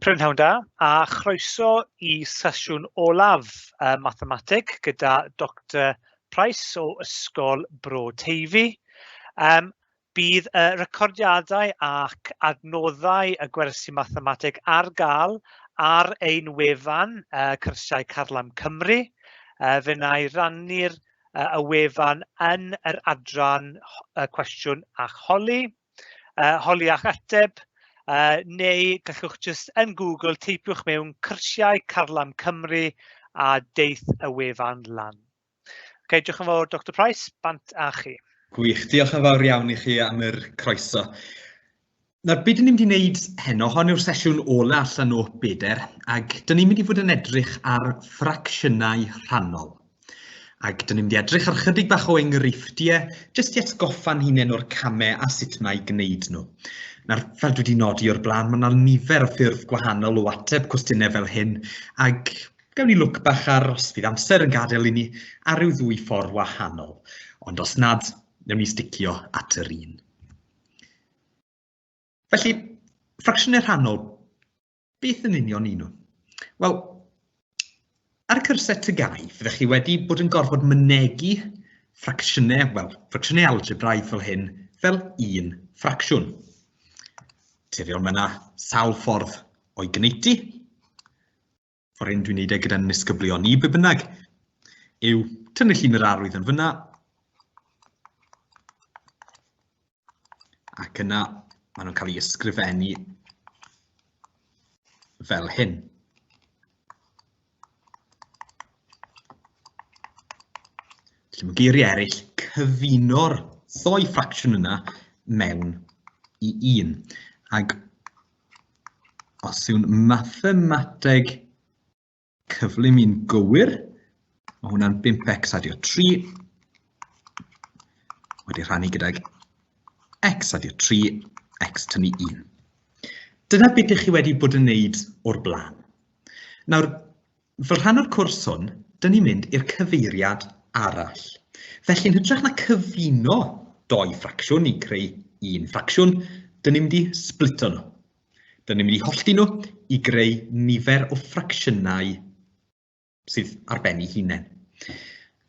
Prynhawn da a chroeso i sesiwn olaf uh, mathemateg gyda Doctor Price o Ysgol Bro Teifi. Um, bydd y recordiadau ac adnoddau y gwersi mathemateg ar gael ar ein wefan uh, Cyrsiau Carlam Cymru. Uh, fe wna i rannu'r uh, y wefan yn yr adran uh, cwestiwn a holi. uh, holi a'ch ateb, uh, neu gallwch jyst yn Google teipiwch mewn cyrsiau Carlam Cymru a deith y wefan lan. Ok, diolch yn fawr Dr Price, bant â chi. Gwych, diolch yn fawr iawn i chi am yr croeso. Nawr, be dyn ni'n mynd i wneud heno, hon yw'r sesiwn ola allan o bedair, ac dyn ni'n mynd i fod yn edrych ar ffracsiynau rhannol. Ac dyn ni'n mynd i edrych ar chydig bach o enghreifftiau, jyst i atgoffa'n hunain o'r camau a sut mae gwneud nhw. Nawr, fel dwi wedi nodi o'r blaen, mae yna nifer o ffyrdd gwahanol o ateb cwestiynau fel hyn, ac gawn ni lwc bach ar, os fydd amser yn gadael i ni, ar ryw ddwy ffordd wahanol. Ond os nad, newn ni sticio at yr un. Felly, ffracsiynau rhannol, Beth yn union y'n nhw? Wel, ar y cyrsiau TGAU, fyddech chi wedi bod yn gorfod mynegi ffracsiynau, wel, ffracsiynau algebraidd fel hyn, fel un ffracsiwn. Naturiol, mae yna sawl ffordd o'i gwneud ti. Ffordd hyn dwi'n neud e gyda'n nisgyblion ni, be bynnag, yw tynnu llun yr arwydd yn fyna, Ac yna, maen nhw'n cael eu ysgrifennu fel hyn. Felly mewn geiriau eraill, cyfuno'r ddou ffracsiwn yna mewn i un. Ac os yw'n mathemateg cyflym i'n gywir. Mae hwnna'n 5x adio 3 wedi rhannu gydag x adio 3, x tynnu 1. Dyna beth ydych chi wedi bod yn wneud o'r blaen. Nawr, fel rhan o'r cwrs hwn, dyn ni'n mynd i'r cyfeiriad arall. Felly, yn hytrach na cyfuno doi ffracsiwn i creu un ffracsiwn, dyn ni'n mynd i splito nhw. Dyn ni'n mynd i hollti nhw i greu nifer o ffracsiynau sydd ar ben eu hunain.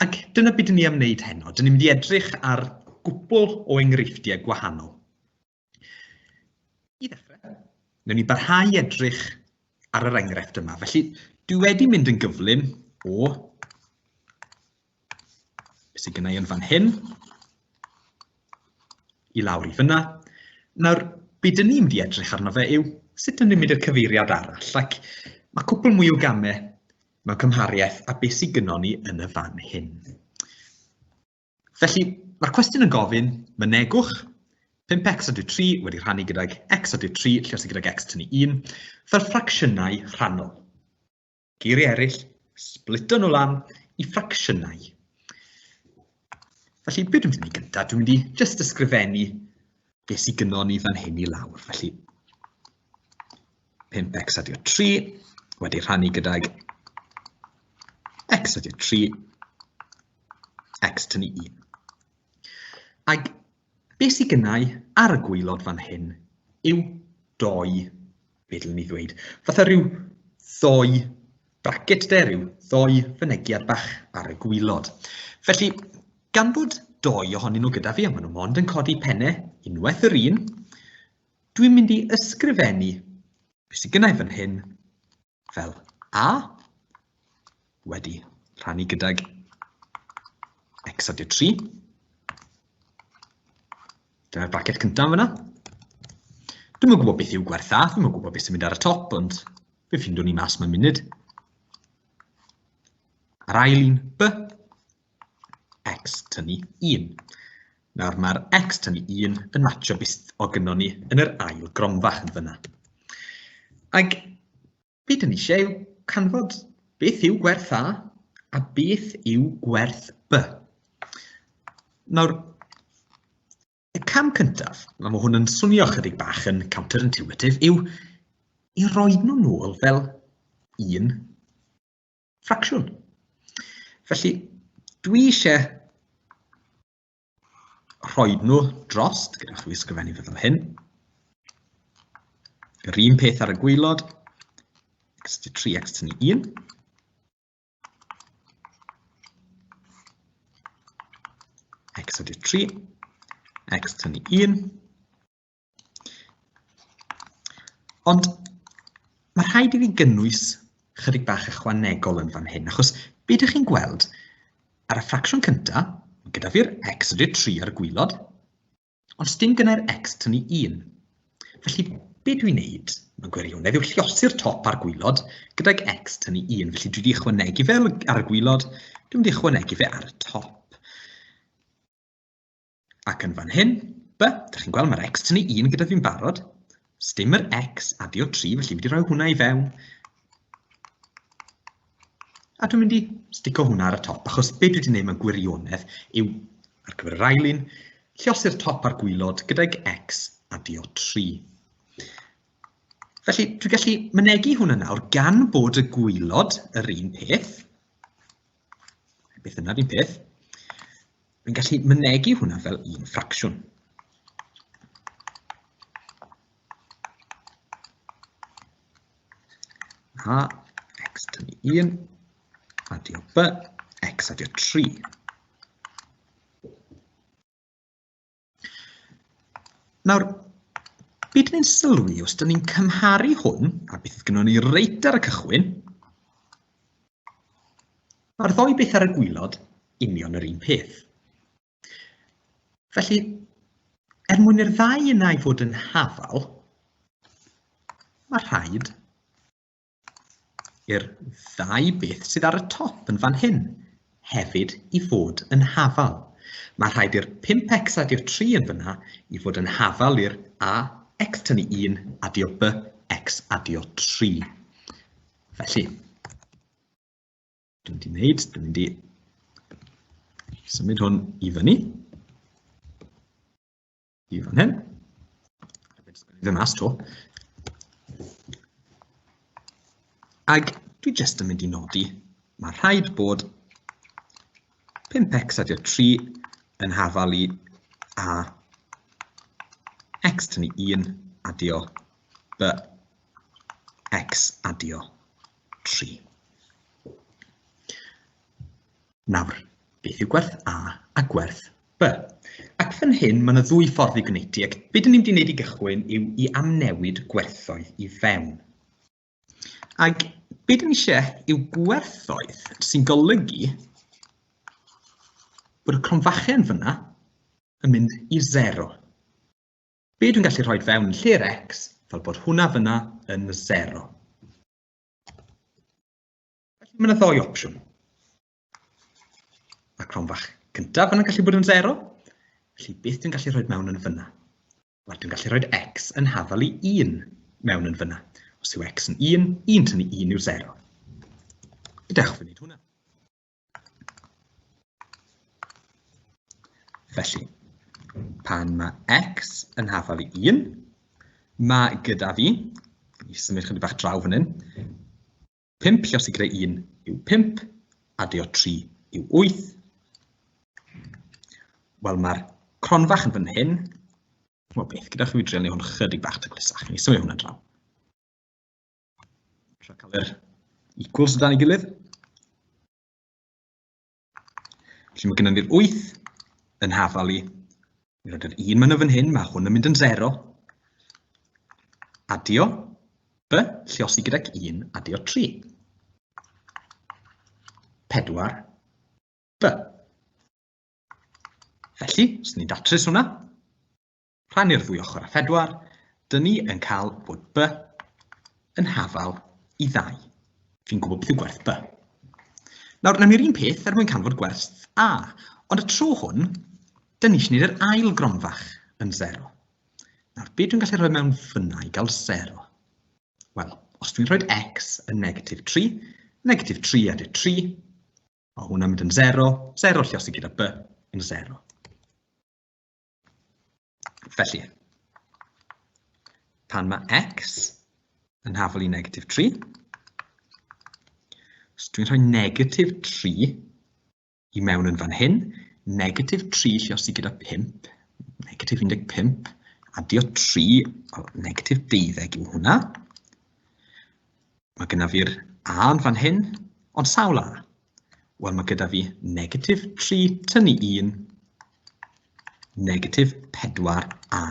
Ac dyna beth dyn ni am wneud heno. Dyn ni'n mynd i edrych ar gwpl o enghreifftiau gwahanol. I ddechrau, wnawn ni barhau i edrych ar yr enghraifft yma. Felly, dwi wedi mynd yn gyflym o beth sydd gennau yn fan hyn i lawr i fyna. Nawr, be dyn ni'n mynd i edrych arno fe yw sut dyn ni'n mynd i'r cyfeiriad arall, ac mae cwpl mwy o gamau mewn cymhariaeth â beth sydd gynnon ni yn y fan hyn. Felly, mae'r cwestiwn yn gofyn, mynegwch 5x adio 3 wedi rhannu gydag x adio 3 lluosi gydag x tynnu 1 fel ffracsiynau rhannol. Geiriau eraill, splito nhw lan i ffracsiynau. Felly, beth dwi'n mynd i wneud gyntaf? Dwi'n mynd i jyst ysgrifennu beth sydd gynnon ni fan hyn i lawr. Felly, 5x adio 3 wedi rhannu gydag x adio 3, x tynnu 1. Ac beth sydd gynnau ar y gwaelod fan hyn yw doi be dylwn i ddweud, fatha rhyw ddoi bracket de, rhyw ddoi fynegiad bach ar y gwylod. Felly, gan bod doi ohonyn nhw gyda fi, a maen nhw mond yn codi pennau unwaith yr un, dwi'n mynd i ysgrifennu beth sydd gynnau fan hyn fel A wedi rhannu gydag x adio 3. Dyna'r bracet cyntaf fyna. Dwi'm yn gwybod beth yw gwerth A, dwi'm yn gwybod beth sy'n mynd ar y top, ond fe ffindwn ni mas mewn munud. A'r ail un, B, x tynnu 1. Nawr mae'r x tynnu 1 yn matcho beth o gynnon ni yn yr ail gronfach yn fyna. Ac be dyn ni eisiau yw canfod beth yw gwerth A a beth yw gwerth B. Nawr, y cam cyntaf, a mae hwn yn swnio chydig bach yn counterintuitive, yw i roi nhw nôl fel un ffracsiwn. Felly, dwi eisiau rhoi nhw drost, gyda chwi ysgrifennu fe fel hyn. Yr un peth ar y gwaelod. X ydy 3, x tynnu 1. X ydy 3, x tynnu 1. Ond mae rhaid i fi gynnwys chydig bach ychwanegol yn fan hyn, achos be ydych chi'n gweld ar y ffracsiwn cyntaf, gyda fi'r x ydy'r 3 ar y gwylod, ond sdim gynnau'r x tynnu 1. Felly, be dwi'n neud mewn gwirionedd yw lliosi'r top a'r gwylod gydag x tynnu 1. Felly dwi wedi ychwanegu fe ar y gwylod, dwi'n mynd i ychwanegu fe ar y top. Ac yn fan hyn, b, dych chi'n gweld mae'r x tynnu 1 gyda fi'n barod. Sdim yr x adio 3, felly mynd i roi hwnna i fewn. A dwi'n mynd i stico hwnna ar y top, achos be dwi wedi gwneud mewn gwirionedd yw, ar gyfer yr ail un, lliosi'r top a'r gwylod gydag x adio 3. Felly, dwi'n gallu mynegi hwnna nawr gan bod y gwylod yr un peth. Beth yna'r un peth. Dwi'n gallu mynegi hwnna fel un ffracsiwn. A, x tynnu 1, adio b, x adio 3. Nawr, be dyn ni'n sylwi os dyn ni'n cymharu hwn, a beth oedd gynnon ni reit ar y cychwyn, Mae'r ddou beth ar y gwylod union yr un peth. Felly, er mwyn i'r ddau yna i fod yn hafal, mae rhaid i'r ddau beth sydd ar y top yn fan hyn hefyd i fod yn hafal. Mae rhaid i'r 5x adio 3 yn fyna i fod yn hafal i'r a x tynnu 1 adio b x adio 3. Felly, dwi'n mynd i wneud, dwi'n mynd i symud hwn i fyny, i fan hyn. Ddim mas to. Ag dwi jyst yn mynd i nodi, mae rhaid bod 5x adio 3 yn hafal i a x tynnu 1 adio b x adio 3. Nawr, beth yw gwerth A a gwerth B? Ac fan hyn, mae yna ddwy ffordd i gwneud ti, ac beth dyn ni'n mynd i wneud i gychwyn yw i amnewid gwerthoedd i fewn. Ac beth dyn ni eisiau yw gwerthoedd sy'n golygu bod y cronfachau yn fyna yn mynd i 0. Be dwi'n gallu rhoi fewn yn lle'r x fel bod hwnna fyna yn 0. Felly mae yna ddoi opsiwn. Mae cronfach cyntaf yna'n gallu bod yn 0. Felly beth dwi'n gallu rhoi mewn yn fyna? Wel, dwi'n gallu rhoi x yn hafal i 1 mewn yn fyna. Os yw x yn 1, 1 tynnu 1 yw 0. Gadewch fi wneud hwnna. Felly, pan mae x yn hafal i 1, mae gyda fi, i symud chydig bach draw fan hyn, 5 lliosi gyda 1 yw 5, adio 3 yw 8. Wel, mae'r cronfach yn fan hyn, wel beth, gyda chi fi drial hwn chydig bach taclusach, ni symud hwnna draw. Trio cael yr equals o dan ei gilydd. Felly mae gennym ni'r 8 yn hafal i. Mi roed yr 1 mewn fan hyn, mae hwn yn mynd yn 0. Adio b, lliosi gydag 1, adio 3. 4, b. Felly, os ni'n datrys hwnna, Rhannu'r ddwy ochr â phedwar, dyn ni yn cael bod B yn hafal i ddau. Fi'n gwybod beth yw gwerth B. Nawr, nawn ni'r un peth er mwyn canfod gwerth A, ond y tro hwn, dyn ni eisiau gwneud yr ail gronfach yn 0. Nawr, be dwi'n gallu rhoi mewn fyna i gael 0? Wel, os dwi'n rhoi x yn negatif 3, negatif 3 adio 3, mae hwnna'n mynd yn 0, 0 lliosi gyda b yn 0. Felly, pan mae x yn hafal i negatif 3, os dwi'n rhoi negatif 3 i mewn yn fan hyn, negatif 3 lliosi gyda 5, negatif 15, adio 3, well, negatif 12 yw hwnna. Mae gyda fi'r A yn fan hyn, ond sawl A? Wel, mae gyda fi negatif 3 tynnu 1, negatif 4A.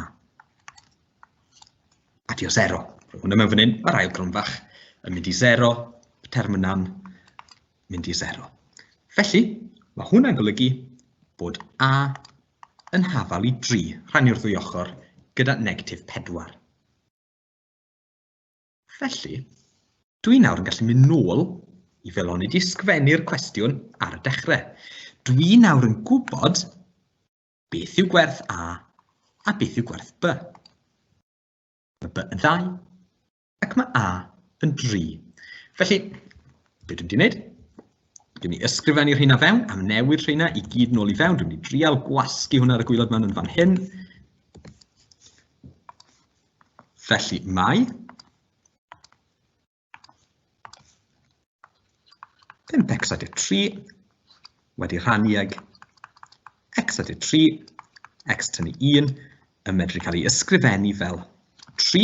Adio 0. Rhoi hwnna mewn fan hyn, mae'r ail gronfach yn mynd i 0, term yna'n mynd i 0. Felly, mae hwnna'n golygu bod A yn hafal i 3, rhannu'r ddwy ochr, gyda negatif 4. Felly, dwi nawr yn gallu mynd nôl i fel o'n i wedi sgwennu'r cwestiwn ar y dechrau. Dwi nawr yn gwybod beth yw gwerth A a beth yw gwerth B. Mae B yn 2 ac mae A yn 3. Felly, be dwi'n mynd i wneud? Dwi'n mynd i ysgrifennu rheina fewn am newid rheina i gyd nôl i fewn. Dwi'n mynd i drial gwasgu hwnna ar y gwaelod mewn yn fan hyn. Felly mae 5x adio 3 wedi rhannu ag x adio 3, x tynnu 1, yn medru cael ei ysgrifennu fel 3,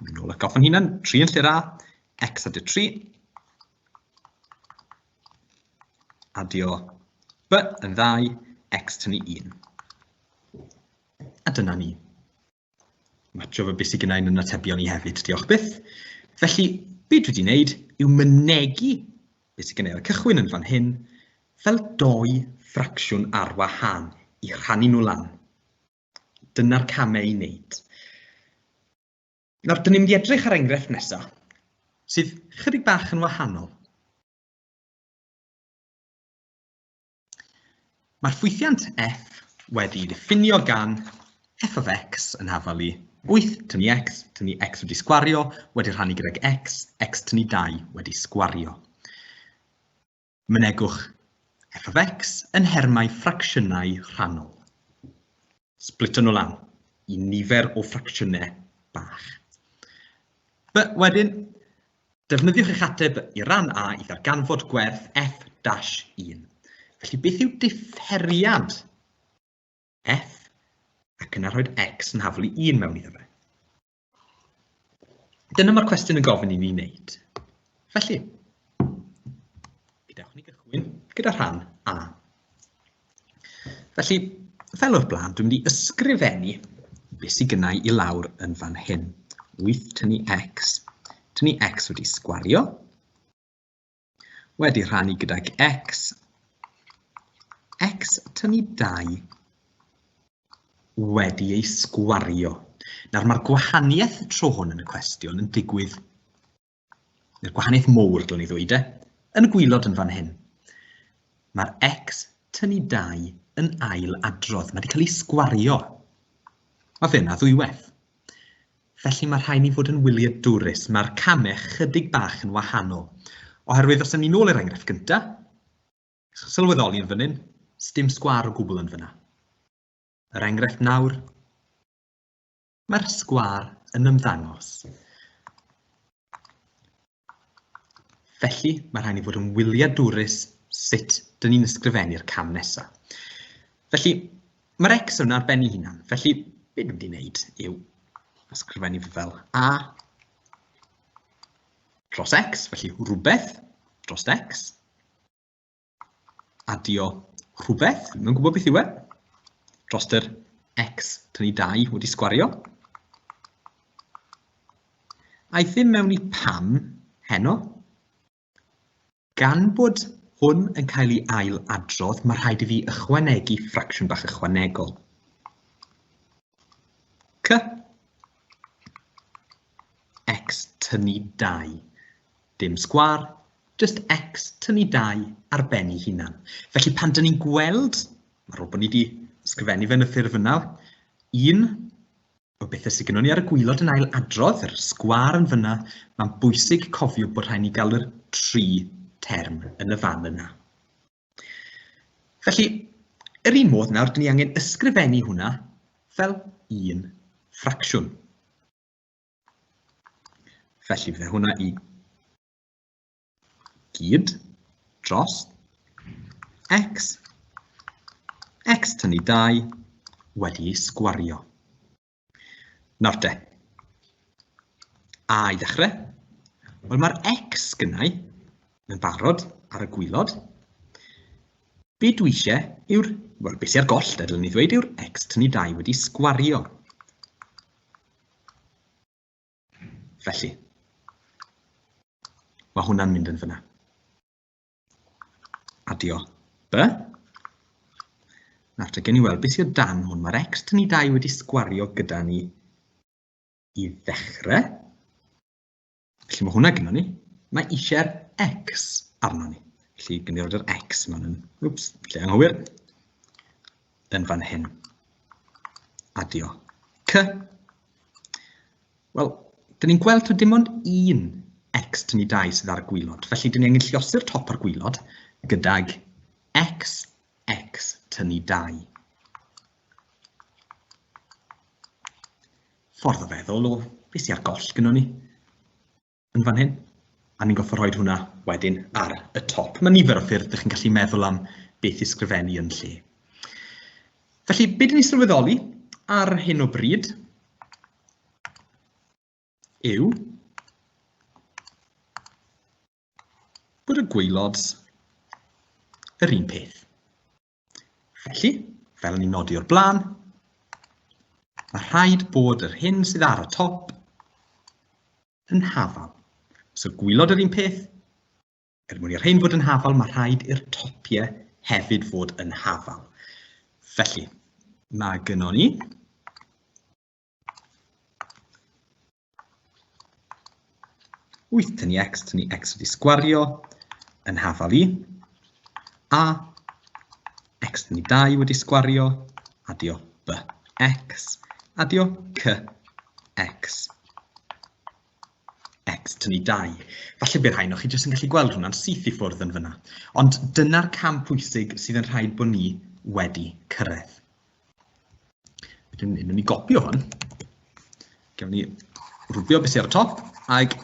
mynd nôl at goffa'n hunan, 3 yn lle'r a, x adio 3, adio b yn 2, x tynnu 1. A dyna ni. Matcho fy beth sydd gennau yn yn atebion i hefyd, diolch byth. Felly, be dwi wedi wneud yw mynegi beth sydd gennau ar y cychwyn yn fan hyn fel doi ffracsiwn ar wahân i rhannu nhw lan. Dyna'r camau i wneud. Nawr, dyn ni'n mynd i edrych ar enghraifft nesaf, sydd chydig bach yn wahanol. Mae'r ffwythiant f wedi ddiffinio gan f of x yn hafal i 8 tynnu x, tynnu x wedi sgwario, wedi rhannu gydag x, x tynnu 2 wedi sgwario. Mynegwch f of x yn nhermau ffracsiynau rhannol. Splito nhw lan i nifer o ffracsiynau bach. B, wedyn, defnyddiwch eich ateb i ran A i ddarganfod gwerth f dash 1. Felly beth yw differiad f ac yna rhoi x yn haflu 1 mewn iddo fe? Dyna mae'r cwestiwn yn gofyn i ni wneud. Felly, gadewch ni gychwyn gyda rhan A. Felly, fel o'r blaen, dwi'n mynd i ysgrifennu beth sydd gynnau i lawr yn fan hyn. 8 tynnu x, tynnu x wedi sgwario, wedi rhannu gydag x, x tynnu 2 wedi ei sgwario. Nawr mae'r gwahaniaeth y tro hwn yn y cwestiwn yn digwydd, neu'r gwahaniaeth mowr dylwn i ddweud e, yn y gwylod yn fan hyn. Mae'r x tynnu 2 yn ail adrodd, mae wedi cael ei sgwario. Mae fe yna ddwywaith. Felly mae rhaid ni fod yn wyliadwrus, mae'r camau chydig bach yn wahanol. Oherwydd os ydym ni'n ôl i'r enghraifft gyntaf, sylweddoli yn fan hyn, sdim sgwâr o gwbl yn fyna. Yr enghraifft nawr, mae'r sgwâr yn ymddangos. Felly, mae rhaid ni fod yn wyliadwrus sut dyn ni'n ysgrifennu'r cam nesaf. Felly, mae'r x yna ar ben ei hunan. Felly, be dwi'n mynd i wneud yw ysgrifennu fe fel a dros x, felly rhywbeth dros x, adio rhywbeth, dwi'm yn gwybod beth yw e, dros yr x tynnu 2 wedi sgwario. Aeth ddim mewn i pam heno. Gan bod hwn yn cael ei ail adrodd, mae rhaid i fi ychwanegu ffracsiwn bach ychwanegol. C x tynnu 2. Dim sgwâr, jyst x tynnu 2 ar ben ei hunan. Felly pan dyn ni'n gweld, ar ôl bod ni wedi ysgrifennu fe yn y ffurf yna, un o bethau sydd gennym ni ar y gwylod yn ail adrodd, yr sgwâr yn fyna, mae'n bwysig cofio bod rhaid ni gael yr tri term yn y fan yna. Felly, yr un modd nawr, dyn ni angen ysgrifennu hwnna fel un ffracsiwn. Felly, fydde hwnna i gyd dros x, x tynnu 2 wedi ei sgwario. Nawr te, A i ddechrau. Wel, mae'r x gynnau yn barod ar y gwylod. Be dwi eisiau yw'r, wel, beth sy'n ar goll, dylen ni ddweud, yw'r x tynnu 2 wedi sgwario. Felly, mae hwnna'n mynd yn fyna. Adio B. Nawr te, gen i weld beth sydd o dan hwn. Mae'r x tynnu 2 wedi sgwario gyda ni i ddechrau. Felly mae hwnna gyda ni. Mae eisiau'r x arno ni. Felly gen i roed yr x mewn yn... Wps, lle anghywir. Yn fan hyn. Adio c. Wel, dyn ni'n gweld taw dim ond un x tynnu 2 sydd ar y gwylod. Felly dyn ni angen lliosi'r top ar gwylod gydag x, x tynnu 2. Ffordd o feddwl o beth sy'n ar goll gynnon ni yn fan hyn. A ni'n goffa rhoi hwnna wedyn ar y top. Mae nifer o ffyrdd ydych chi'n gallu meddwl am beth i sgrifennu yn lle. Felly, be dyn ni sylweddoli ar hyn o bryd yw bod y gwaelod yr un peth. Felly, fel o'n i'n nodi o'r blaen, mae rhaid bod yr hyn sydd ar y top yn hafal. Os yw'r gwylod yr un peth, er mwyn i'r rhain fod yn hafal, mae rhaid i'r topiau hefyd fod yn hafal. Felly, mae gynnon ni 8 tynnu x tynnu x wedi sgwario yn hafal i, a x tynnu 2 wedi sgwario, adio b x, adio c x, x tynnu 2. Falle bydd rhai chi jyst yn gallu gweld hwnna'n syth i ffwrdd yn fyna. Ond dyna'r cam pwysig sydd yn rhaid bod ni wedi cyrraedd. Wedyn, newn ni gopio hwn. Gawn ni rwbio beth sydd ar y top ag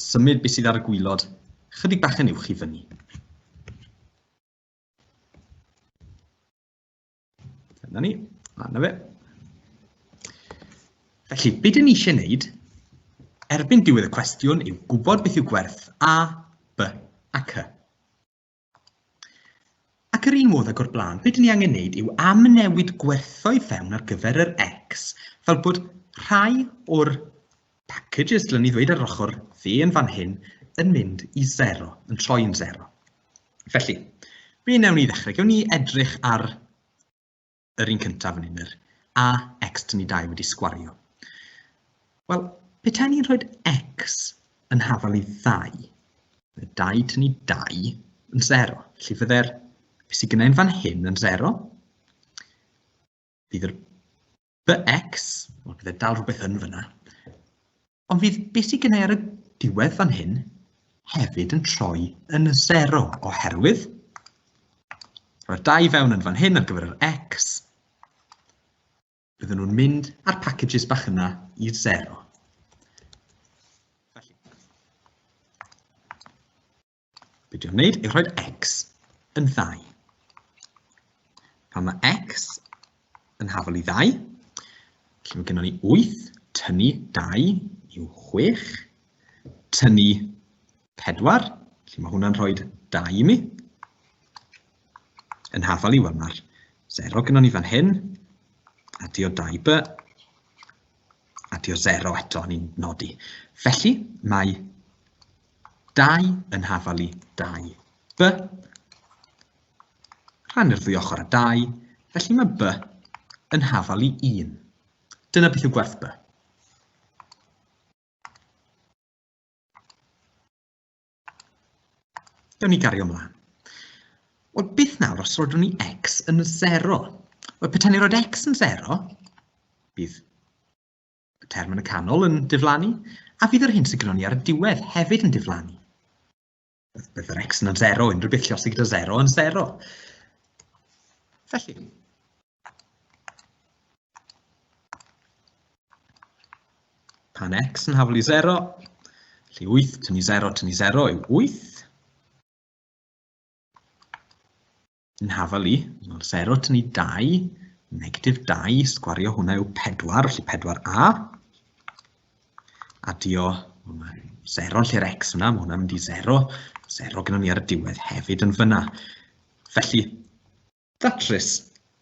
symud beth sydd ar y gwylod chydig bach yn uwch i fyny. Dyna ni, a na fe. Felly, beth dyn ni eisiau gwneud erbyn diwedd y cwestiwn yw gwybod beth yw gwerth A, B a C. Ac yr un modd ag o'r blaen, be dyn ni angen wneud yw amnewid gwerthoedd fewn ar gyfer yr X, fel bod rhai o'r packages, dylen ni ddweud ar yr ochr dde yn fan hyn, yn mynd i zero, yn troi yn zero. Felly, be wnawn ni ddechrau? Gawn ni edrych ar yr un cyntaf yn hyn, yr A, x tynnu 2 wedi sgwario. Wel, petai ni'n rhoi x yn hafal i 2, 2 tynnu 2 yn 0. Felly fydde'r, beth sydd gynnau'n fan hyn yn 0, bydd yr bx, wel bydde dal rhywbeth yn fyna, Ond fydd beth sydd gennau ar y diwedd fan hyn hefyd yn troi yn 0 oherwydd rhoi'r 2 fewn yn fan hyn ar gyfer yr x, bydden nhw'n mynd â'r packages bach yna i 0. Felly, Be dwi'n wneud yw rhoi x yn 2. Pan mae x yn hafal i 2, felly mae gennym ni 8, tynnu 2 yw 6, tynnu 4, felly mae hwnna'n rhoi 2 i mi. Yn hafal i, wel mae'r 0 gennym ni fan hyn, adio 2b, adio 0 eto, ni'n nodi. Felly mae 2 yn hafal i 2 b. Rhannu'r ddwy ochr â 2, felly mae b yn hafal i 1. Dyna beth yw gwerth b. Gawn ni gario ymlaen. Wel, beth nawr os roedwn ni x yn 0? Wel, petai ni roed x yn 0, bydd y term yn y canol yn diflannu, a fydd yr hyn sydd gyda ni ar y diwedd hefyd yn diflannu. Bydd yr x yn 0, unrhyw beth lliosi gyda 0 yn 0. Felly, pan x yn hafal i 0, felly 8 tynnu 0 tynnu 0 yw 8. Yn hafal i, mae'r 0 tynnu 2, negatif 2, sgwario hwnna yw 4, felly 4a. Adio, mae 0 yn lle'r x yna, mae hwnna'n mynd i 0. 0 gyda ni ar y diwedd hefyd yn fyna. Felly, datrys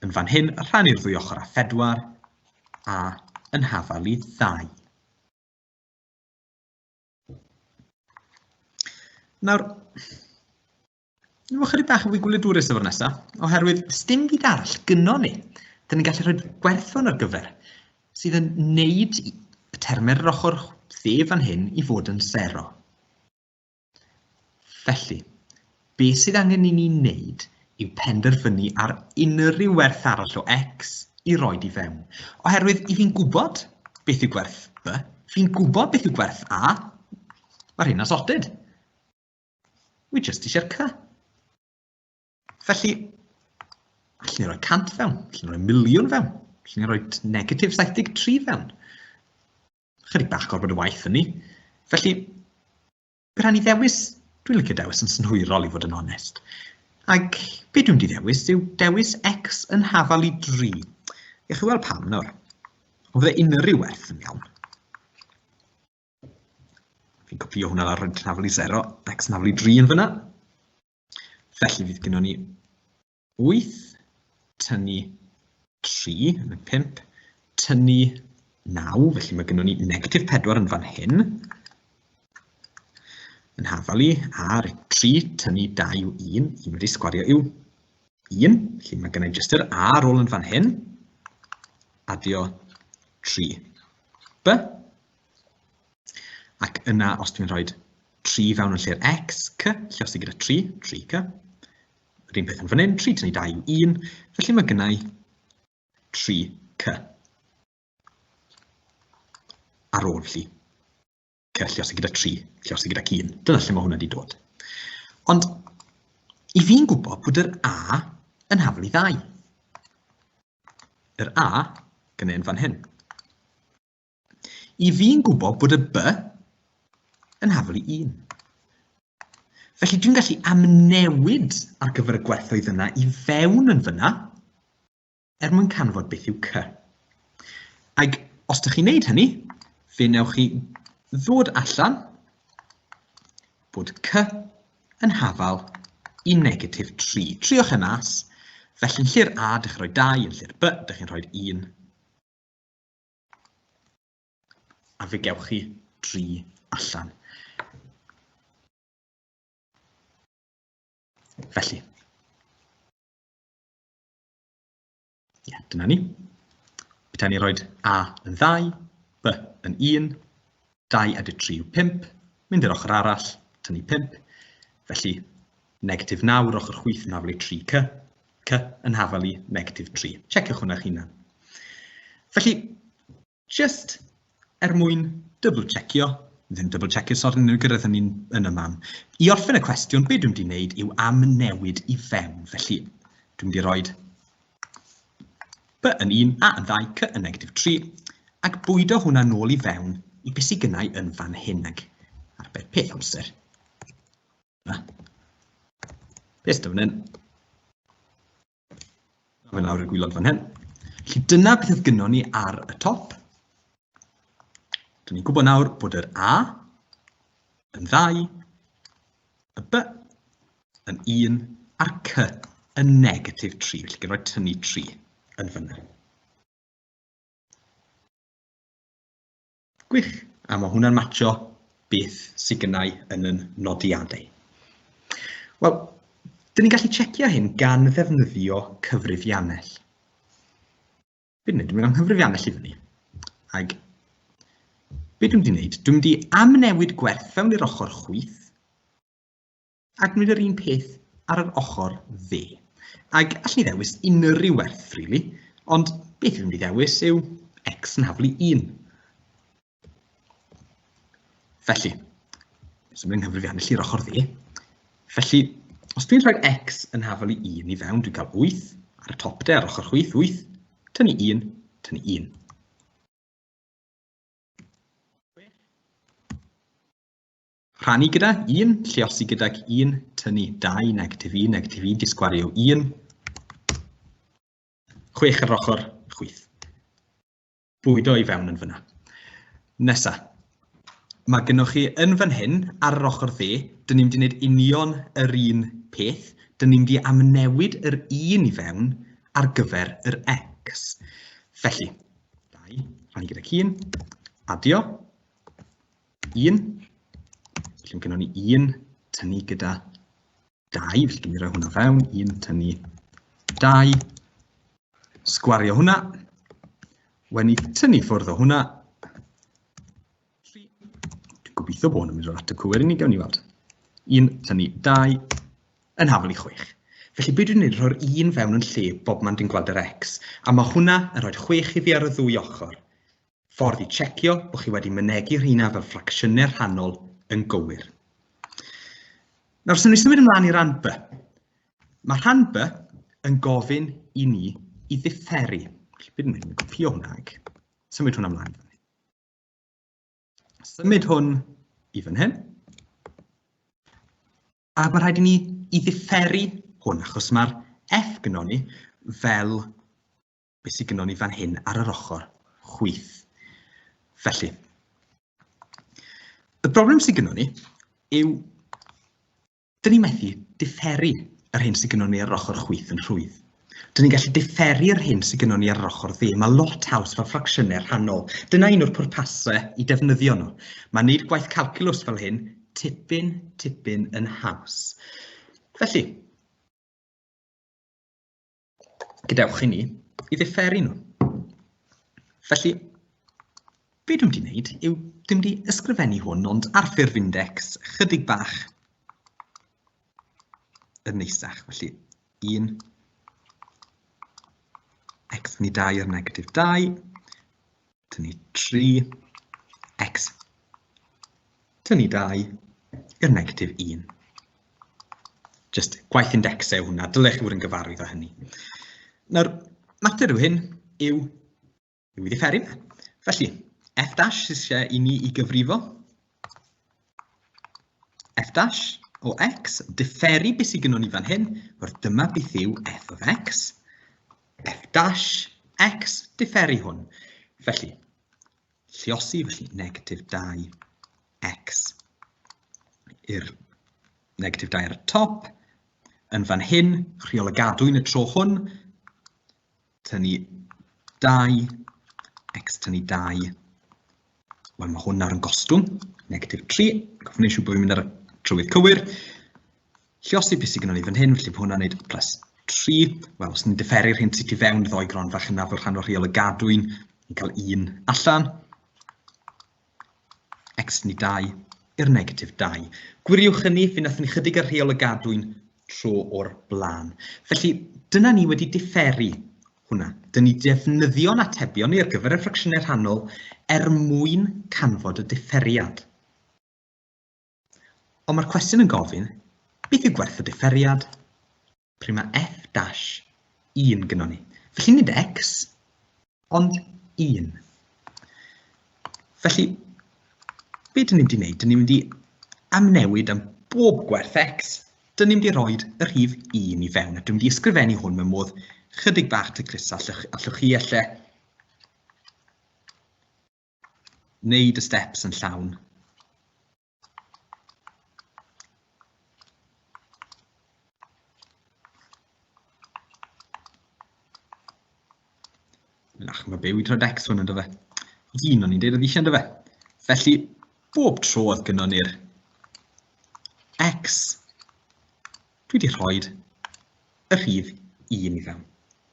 yn fan hyn, rhannu'r ddwy ochr â 4, a yn hafal i 2. Nawr, Dwi'n chydig bach yn fwy gwyliadwrus efo'r nesaf, oherwydd sdim byd arall gynno ni. Dyn ni'n gallu rhoi gwerthon ar gyfer sydd yn neud y termau ar ochr dde fan hyn i fod yn sero. Felly, beth sydd angen i ni wneud yw penderfynu ar unrhyw werth arall o x i roed i fewn. Oherwydd i fi'n gwybod beth yw gwerth b, fi'n gwybod beth yw gwerth a, mae'r hyn sorted. Wi jyst eisiau'r c. Felly, allwn ni roi 100 fewn, allwn ni roi miliwn fewn, allwn ni roi negatif 73 fewn. Chydig bach gorfod y waith hynny. Felly, Be rhaid ni ddewis? Dwi'n licio dewis yn synhwyrol i fod yn onest. Ac be dwi'n mynd i ddewis yw dewis x yn hafal i 3. Gewch chi weld pam nawr. Ond fydde unrhyw werth yn iawn. Fi'n copio hwnna lawr yn hafal i 0, x yn hafal i 3 yn fyna. Felly fydd gennon ni 8 tynnu 3 yn y 5, tynnu 9, felly mae gennon ni negatif 4 yn fan hyn, yn hafal i ar 3 tynnu 2 yw 1, 1 wedi sgwario yw 1, felly mae gennau jyst yr A ar ôl yn fan hyn, adio 3 B, ac yna os dwi'n rhoi 3 fewn yn lle'r x, c, lluosi gyda 3, 3c, Yr un peth yn fan hyn, 3 tynnu 2 yw 1, felly mae gennau 3c. Ar ôl felly, c lluosi gyda 3, lluosi gyda 1. Dyna lle mae hwnna wedi dod. Ond i fi'n gwybod bod yr A yn hafal i ddau. Yr A gynnau yn fan hyn. I fi'n gwybod bod y B yn hafal i 1. Felly dwi'n gallu amnewid ar gyfer y gwerthoedd yna i fewn yn fyna er mwyn canfod beth yw C. Ac os ydych chi'n neud hynny, fe wnewch chi ddod allan bod C yn hafal i negatif 3. Triwch e mas. Felly yn lle'r A, dych chi'n rhoi 2, yn lle'r B, dych chi'n rhoi 1. A fe gewch chi 3 allan. Felly, ie, dyna ni. Petai ni rhoi A yn 2, B yn 1, 2 adio 3 yw 5, mynd i'r ochr arall, tynnu 5. Felly, negatif 9 yr ochr chwith yn hafal i 3C, C yn hafal i negatif 3. Checiwch hwnna chi'n hunan. Felly, just er mwyn double checio, ddim double checio, sori, ni'n gyrraedd hynny'n yn y man. I orffen y cwestiwn, be dwi'n mynd i wneud yw amnewid i fewn. Felly, dwi'n mynd i roi B yn 1, A yn 2, C yn negatif 3, ac bwydo hwnna nôl i fewn i beth sydd gynnau yn fan hyn, ac arbed peth amser. Na. Beth sydd fan hyn? Fe lawr y gwylod fan hyn. Felly dyna beth oedd gynnon ni ar y top. Dyn ni'n gwybod nawr bod yr A yn 2, y B yn 1 a'r C yn negatif 3. Felly gan roi tynnu 3 yn fyna. Gwych, a mae hwnna'n matcho beth sydd gynnau yn y nodiadau. Wel, dyn ni'n gallu checio hyn gan ddefnyddio cyfrifiannell. Be dwi'n gwneud? Dwi'n mynd nghyfrifiannell i fyny. Ac be dwi'n mynd i wneud? Dwi'n mynd i amnewid gwerth fewn i'r ochr chwith a gwneud yr un peth ar yr ochr dde. Ac allwn ni ddewis unrhyw werth, really, ond beth dwi'n mynd i ddewis yw x yn haflu 1. Felly, symud yng nghyfrifiannell i'r ochr dde. Felly, os dwi'n rhoi x yn hafal i 1 i fewn, dwi'n cael 8 ar y top de, ar ochr chwith, 8, tynnu 1, tynnu 1. Rhannu gyda 1, lluosi gydag 1, tynnu 2, negatif 1, negatif 1, disgwario 1. 6 ar ochr chwith. Bwydo i fewn yn fyna. Nesa, Mae gennych chi yn fan hyn, ar yr ochr dde, dyn ni'n mynd i wneud union yr un peth. Dyn ni'n mynd i amnewid yr 1 i fewn ar gyfer yr x. Felly, 2 rhannu gyda 1, adio, 1, felly mae gennym ni 1 tynnu gyda 2, felly dwi'n rhoi hwnna fewn, 1 tynnu 2, sgwario hwnna, wen i tynnu ffwrdd o hwnna, 3, dwi'n gobeithio bod hwn yn mynd o'r ateb cywir i ni, gawn ni weld. 1 tynnu 2, yn hafal i 6. Felly be dwi'n gwneud, rhoi'r 1 fewn yn lle bob man dwi'n gweld yr x, a mae hwnna yn rhoi 6 i fi ar y ddwy ochr. Ffordd i checio bod chi wedi mynegi rheina fel ffracsiynau rhannol yn gywir. Nawr, swn i symud ymlaen i ran B. Mae rhan B yn gofyn i ni i ddifferu. Felly, beth dwi'n mynd, copio hwnna ag symud hwnna ymlaen. Symud hwn i fan hyn. A mae rhaid i ni i ddifferu hwn, achos mae'r F gynnon ni fel beth sydd gynnon ni fan hyn ar yr ochr chwith. Felly, y broblem sydd gynnon ni yw, dyn ni methu diferu yr hyn sydd gynnon ni ar yr ochr chwith yn rhwydd. Dyn ni'n gallu diferu yr hyn sydd gynnon ni ar yr ochr dde. Mae lot haws fel ffracsiynau rhannol. Dyna un o'r pwrpasau i defnyddio nhw. Mae wneud gwaith calculus fel hyn tipyn, tipyn yn haws. Felly, Gadewch i ni i ddifferu nhw. Felly, be dwi'n mynd i wneud yw dwi'n mynd i ysgrifennu hwn ond ar ffurf index chydig bach yn neisach. Felly, 1 x ni 2 ar negatif 2, tynnu 3, x, tynnu 2, i'r negatif 1. Just gwaith indexau hwnna, dylech chi fod yn gyfarwydd â hynny. Nawr, mater yw hyn yw, yw i ddifferu fe. Felly, f dash sydd eisiau i ni i gyfrifo. F dash o x, diferu beth sydd gynnon ni fan hyn, wel dyma beth yw f of x. F dash x, diferu hwn. Felly, lliosi, felly negatif 2 x i'r negatif 2 ar y top. Yn fan hyn, rheol y gadwyn y tro hwn, tynnu 2, x tynnu 2, wel mae hwn nawr yn gostwng, negatif 3, gofyn eisiau bod fi'n mynd ar y trywydd cywir. Lliosi beth sydd gennym ni fan hyn, felly mae hwnna'n gwneud plus 3. Wel, os ni'n diferu'r hyn sydd tu fewn y ddoi gron fach yna fel rhan o'r rheol y gadwyn, ni'n cael 1 allan. X ni 2 i'r negatif 2. Gwiriwch hynny, fe wnaethon ni chydig ar rheol y gadwyn tro o'r blaen. Felly, dyna ni wedi diferu hwnna. Dyn ni defnyddio'n atebion ni ar gyfer y ffracsiynau rhannol er mwyn canfod y diferiad. Ond mae'r cwestiwn yn gofyn, beth yw gwerth y diferiad? Pryd mae f dash 1 gynnon ni. Felly nid x, ond 1. Felly, be dyn ni'n mynd i wneud? Dyn ni'n mynd i amnewid am bob gwerth x, dyn ni'n mynd i roi y rhif 1 i fewn. A dwi'n mynd i ysgrifennu hwn mewn modd chydig bach taclusa, allwch, allwch chi elle wneud y steps yn llawn. Nach, mae byw i rhoi X hwn yn dyfe. Un o'n i'n deud oedd eisiau yn dyfe. Felly, bob tro oedd gynnon ni'r X, dwi wedi rhoi y rhif 1 i fewn.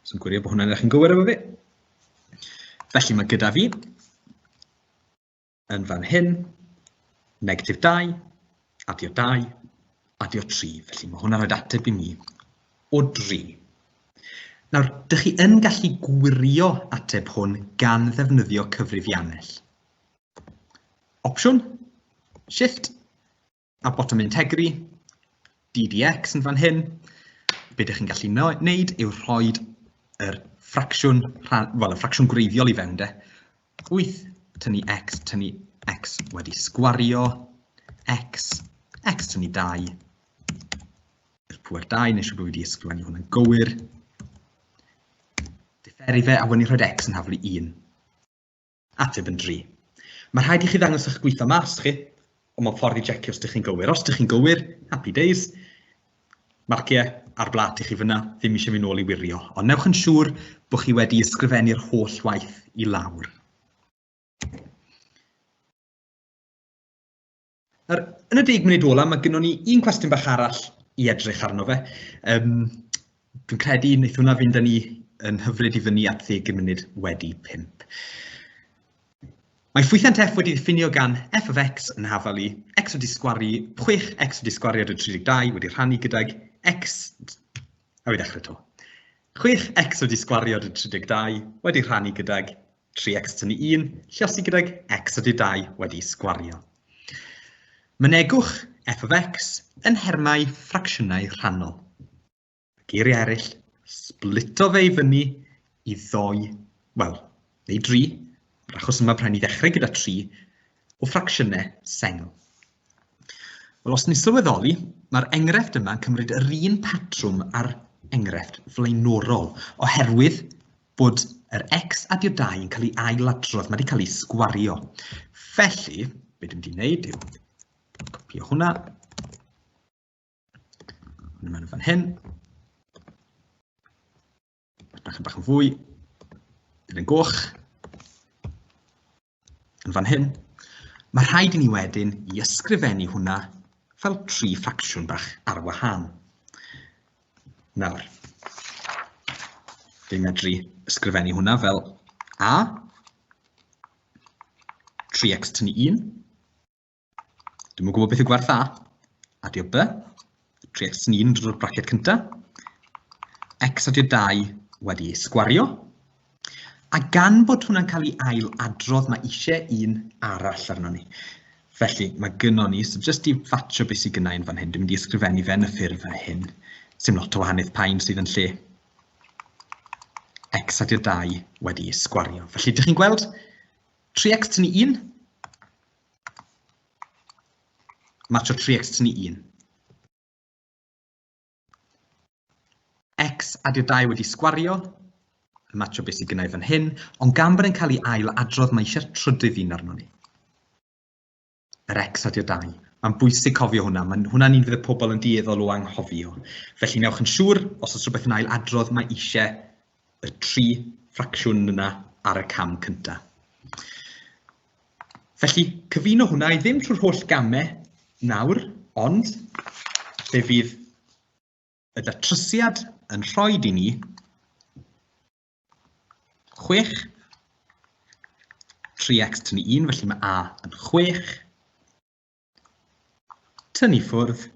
So, yn gwirio bod hwnna'n edrych yn gywir efo fi. Felly mae gyda fi yn fan hyn, negatif 2, adio 2, adio 3. Felly mae hwnna'n rhoi ateb i mi o 3. Nawr, dych chi yn gallu gwirio ateb hwn gan ddefnyddio cyfrifiannell. Opsiwn, Shift, a botwm integru, ddx yn fan hyn, be ydych chi'n gallu wneud yw rhoi yr ffracsiwn, wel, y ffracsiwn gwreiddiol i fewn de. 8 tynnu x tynnu x wedi sgwario, x, x tynnu 2, i'r pŵer 2, neu siŵr bod wedi ysgrifennu hwnna'n gywir. Diferu fe, a wedi rhoi x yn haflu 1. Ateb yn 3. Mae rhaid i chi ddangos eich gweithio mas chi, ond mae'n ffordd i jecio os ydych chi'n gywir. Os ydych chi'n gywir, happy days. Marciau ar blat i chi fyna, ddim eisiau mynd nôl i wirio. Ond newch yn siŵr bod chi wedi ysgrifennu'r holl waith i lawr. Nawr, yn y 10 munud ola, mae gynnon ni un cwestiwn bach arall i edrych arno fe. Dwi'n credu wneith hwnna fynd â ni yn hyfryd i fyny at 10 munud wedi 5. Mae ffwythiant f wedi ddiffinio gan f of x yn hafal i x wedi sgwaru 6, x wedi sgwaru ar y 32 wedi rhannu gydag x... A fi ddechrau to. 6 x wedi sgwario ar y 32 wedi rhannu gydag 3x tynnu 1, lluosi gydag x ydy 2 wedi sgwario. Mynegwch f of x yn nhermau ffracsiynau rhannol. Geiriau eraill, splito fe i fyny i ddoi, wel, neu dri, yr achos yma rhaid ni ddechrau gyda 3, o ffracsiynau sengl. Wel, os ni'n sylweddoli, mae'r enghraifft yma yn cymryd yr un patrwm â'r enghraifft flaenorol, oherwydd bod yr x adio 2 yn cael ei ailadrodd, mae wedi cael ei sgwario. Felly, be dwi'n mynd i wneud yw copio hwnna, hwnna mewn fan hyn, bach yn bach yn fwy, bydd yn goch, yn fan hyn. Mae rhaid i ni wedyn i ysgrifennu hwnna fel tri ffracsiwn bach ar wahân. Nawr, fi'n medru ysgrifennu hwnna fel A, 3x tynnu 1, Dwi'm yn gwybod beth yw gwerth A. Adio B. 3x yn 1 drwy'r braced cyntaf. X adio 2 wedi ei sgwario. A gan bod hwnna'n cael ei ail adrodd, mae eisiau un arall arno ni. Felly, mae gynnon ni, so jyst i fatio beth sydd gynnau yn fan hyn, dwi'n mynd i ysgrifennu fe yn y ffurf hyn. Sim lot o wahaniaeth paun sydd yn lle. X adio 2 wedi ei sgwario. Felly, dych chi'n gweld 3x tynnu 1, Matcho 3x tynnu 1. X adio 2 wedi sgwario, yn matcho beth sydd gynnau fan hyn, ond gan bod e'n cael ei ail adrodd, mae eisiau'r trydydd un arno ni. Yr x adio 2. Mae'n bwysig cofio hwnna, mae'n hwnna'n un fydd y pobl yn dueddol o anghofio. Felly newch yn siŵr, os oes rhywbeth yn ail adrodd, mae eisiau y tri ffracsiwn yna ar y cam cyntaf. Felly, cyfuno hwnna i ddim trwy'r holl gamau nawr, ond fe fydd y datrysiad yn rhoi i ni 6, 3x tynnu 1, felly mae A yn 6, tynnu ffwrdd,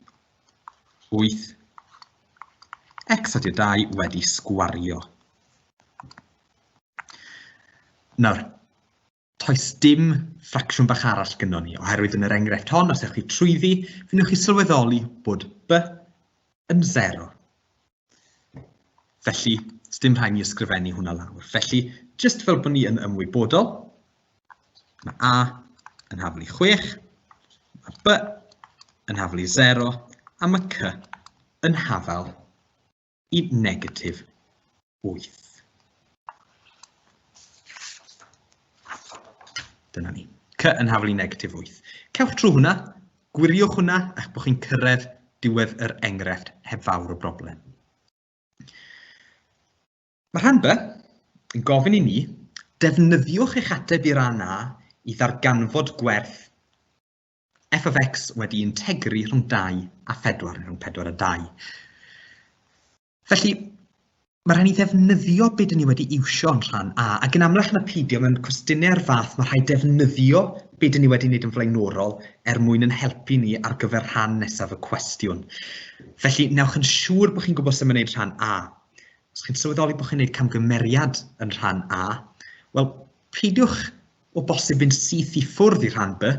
8, x adio 2 wedi sgwario. Nawr, Toes dim ffracsiwn bach arall gynnon ni, oherwydd yn yr enghraifft hon, os ewch chi trwyddi, fe wnewch chi sylweddoli bod B yn 0. Felly, dim rhaid ni ysgrifennu hwnna lawr. Felly, jyst fel bod ni yn ymwybodol, mae A yn haflu 6, mae B yn haflu 0, a mae C yn hafal i negatif 8. Dyna ni. C yn haflu negatif 8. Cewch trwy hwnna, gwiriwch hwnna, eich bod chi'n cyrraedd diwedd yr enghraifft heb fawr o broblem. Mae rhan B yn gofyn i ni, defnyddiwch eich ateb i ran A i ddarganfod gwerth f of x wedi integru rhwng 2 a 4, neu rhwng 4 a 2. Felly, mae rhaid ni ddefnyddio beth dyn ni wedi iwsio yn rhan A, ac yn amlach na peidio mewn cwestiynau o'r fath, mae rhaid defnyddio beth dyn ni wedi wneud yn flaenorol er mwyn yn helpu ni ar gyfer rhan nesaf y cwestiwn. Felly, newch yn siŵr bod chi'n gwybod sut mae'n gwneud rhan A. Os chi'n sylweddoli bod chi'n gwneud camgymeriad yn rhan A, wel, peidiwch o bosib fynd syth i ffwrdd i rhan B,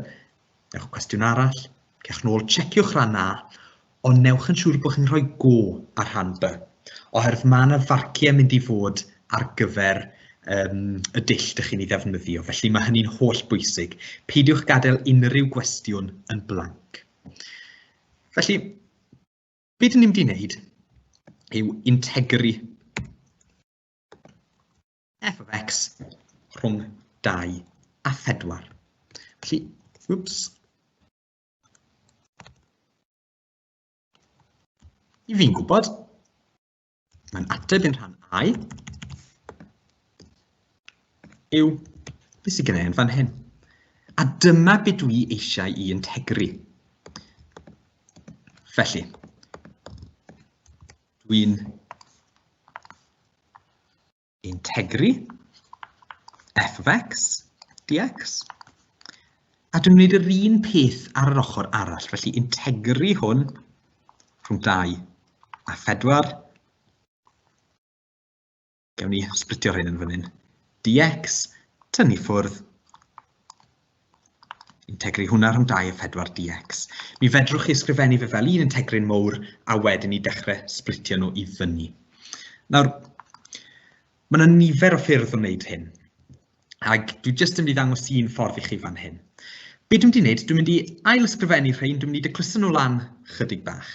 newch cwestiwn arall, cewch nôl, checiwch rhan A, ond newch yn siŵr bod chi'n rhoi go ar rhan B, oherwydd mae yna farciau mynd i fod ar gyfer y dull dych chi'n ei ddefnyddio, felly mae hynny'n holl bwysig. Peidiwch gadael unrhyw gwestiwn yn blank. Felly, be dyn ni'n mynd i wneud yw integru f of x rhwng 2 a 4. Felly, whoops. I fi'n gwybod, mae'n ateb i'n rhan A yw beth sydd gennau yn fan hyn. A dyma beth dwi eisiau i integru. Felly, dwi'n integru f of x dx. A dwi'n gwneud yr un peth ar yr ochr arall, felly integru hwn rhwng 2 a 4. Gawn ni splitio'r hyn yn fan hyn. dx, tynnu ffwrdd, integru hwnna rhwng 2 a 4 dx. Mi fedrwch chi ysgrifennu fe fel un integrin mowr a wedyn i dechrau splitio nhw i fyny. Nawr, mae yna nifer o ffyrdd o wneud hyn, ac dwi jyst yn mynd i ddangos un ffordd i chi fan hyn. Be dwi'n mynd i wneud, dwi'n mynd i ail-ysgrifennu rhain, dwi'n mynd i declysu nhw lan chydig bach.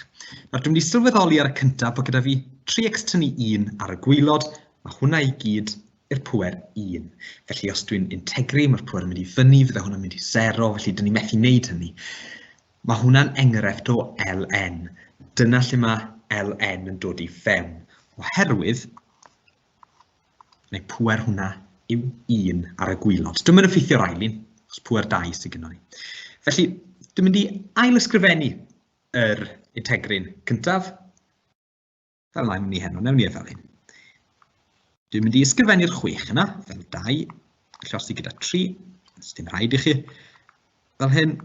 Nawr, dwi'n mynd i sylweddoli ar y cyntaf bod gyda fi 3x tynnu 1 ar y gwaelod, mae hwnna i gyd i'r pŵer 1. Felly os dwi'n integru, mae'r pŵer yn mynd i fyny, fydde hwnna'n mynd i 0, felly dyn ni methu wneud hynny. Mae hwnna'n enghraifft o ln. Dyna lle mae ln yn dod i fewn, oherwydd neu pŵer hwnna yw 1 ar y gwaelod. Dwi'm yn effeithio'r ail un, achos pŵer 2 sydd gynnon ni. Felly, dwi'n mynd i ail-ysgrifennu yr integrin cyntaf, fel mae'n mynd i heno, newn ni e fel hyn. Dwi'n mynd i ysgrifennu'r 6 yna, fel 2, llosi gyda 3, os dim rhaid i chi, fel hyn,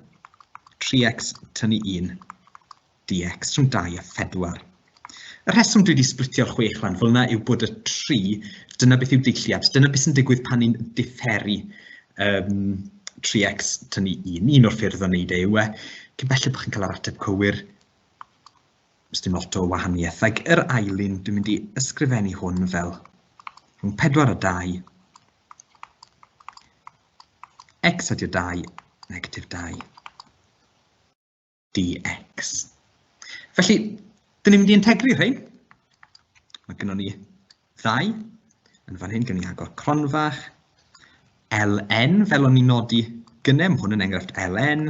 3x tynnu 1 dx rhwng 2 a 4. Y rheswm dwi wedi splitio'r 6 lan fel yna yw bod y 3, dyna beth yw deilliad, dyna beth sy'n digwydd pan ni'n diferu 3x tynnu 1. Un o'r ffyrdd o wneud e yw e, cyn belled bod chi'n cael yr ateb cywir, Does dim lot o wahaniaeth. Ac yr ail un, dwi'n mynd i ysgrifennu hwn fel rhwng 4 a 2, x adio 2, negatif 2, dx. Felly, dyn ni'n mynd i integru rhain. Mae gennym ni ddau. Yn fan hyn, gennym ni agor cronfach. ln, fel o'n i'n nodi gynnau, mae hwn yn enghraifft ln,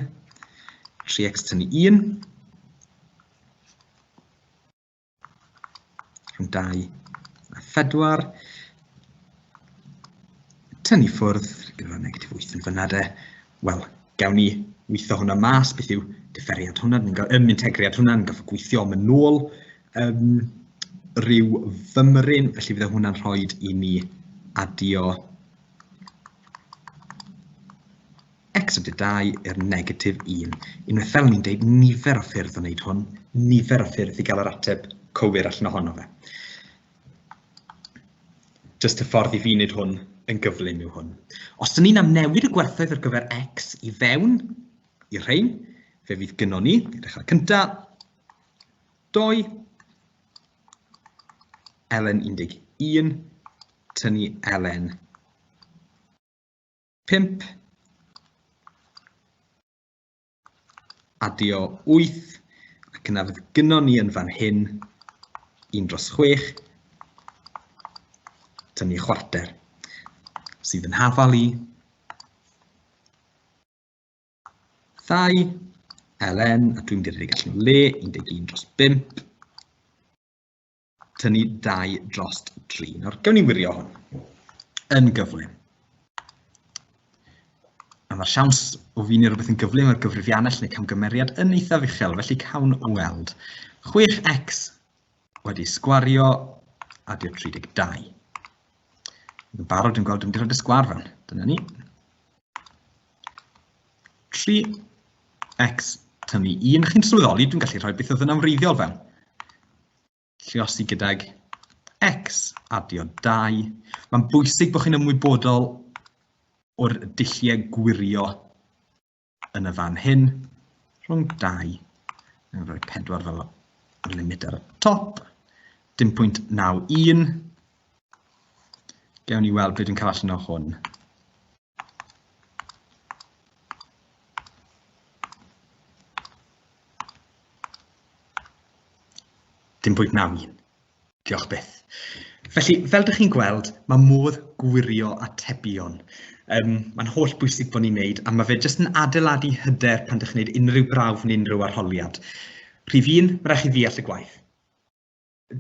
3x tynnu 1, rhwng 2 a 4, tynnu ffwrdd, gyda negatif 8 yn fyna de, wel, gawn ni weithio hwnna mas, beth yw diferiad hwnna, ni'n gael integriad hwnna, ni'n gorfod gweithio am yn ôl rhyw fymryn, felly fydde hwnna'n rhoi i ni adio x ydy 2 i'r negatif 1. Unwaith fel ni'n deud, nifer o ffyrdd o wneud hwn, nifer o ffyrdd i gael yr ateb cywir allan ohono fe. Jyst y ffordd i fi wneud hwn yn gyflym yw hwn. Os dyn ni'n amnewid y gwerthoedd ar gyfer x i fewn i'r rhain, fe fydd gynnon ni, edrych ar y cyntaf, 2, ln 11, tynnu ln 5, adio 8, ac yna fydd gynnon ni yn fan hyn 1 dros 6, tynnu chwarter, sydd yn hafal i 2, ln, a dwi'n mynd i redeg allan o le, 11 dros 5, tynnu 2 dros 3. Nawr, gawn ni wirio hwn yn gyflym. A mae'r siawns o fi neu rhywbeth yn gyflym ar gyfrifiannell neu camgymeriad yn eithaf uchel, felly cawn weld. 6x wedi sgwario, adio 32. Yn barod dwi'n gweld dwi'n mynd i rhoi y sgwar fewn. Dyna ni. 3x tynnu 1. Chi'n sylweddoli, dwi'n gallu rhoi beth oedd yn amreiddiol fewn. Lluosi gydag x adio 2. Mae'n bwysig bod chi'n ymwybodol o'r dulliau gwirio yn y fan hyn. Rhwng 2, yn rhoi 4 fel y limit ar y top. Dim pwynt 91. Gewn ni weld beth dwi'n cael allan o hwn. Dim pwynt 91. Diolch byth. Felly, fel dych chi'n gweld, mae modd gwirio atebion. Mae'n holl bwysig bod ni'n neud, a mae fe jyst yn adeiladu hyder pan dych chi'n neud unrhyw brawf neu unrhyw arholiad. Rhif 1, mae rhaid chi ddeall y gwaith.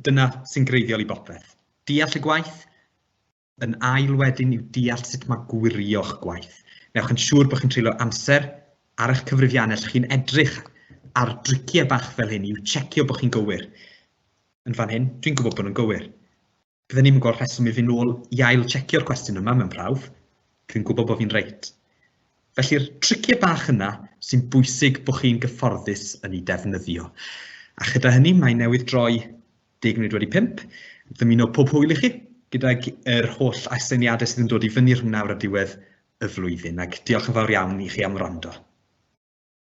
Dyna sy'n greiddiol i bopeth. Deall y gwaith, yn ail wedyn yw deall sut mae gwirio'ch gwaith. Newch yn siŵr bod chi'n treulio amser ar eich cyfrifiannell, chi'n edrych ar driciau bach fel hyn i'w checio bod chi'n gywir. Yn fan hyn, dwi'n gwybod bod nhw'n gywir. Bydden ni'm yn gweld rheswm i fynd nôl i ail checio'r cwestiwn yma mewn prawf. Dwi'n gwybod bod fi'n reit. Felly'r triciau bach yna sy'n bwysig bod chi'n gyfforddus yn ei defnyddio. A chyda hynny, mae newydd droi 5:40. Ddymuno pob hwyl i chi gydag yr holl aseiniadau sydd yn dod i fyny rhwng nawr a diwedd y flwyddyn. Ac diolch yn fawr iawn i chi am wrando.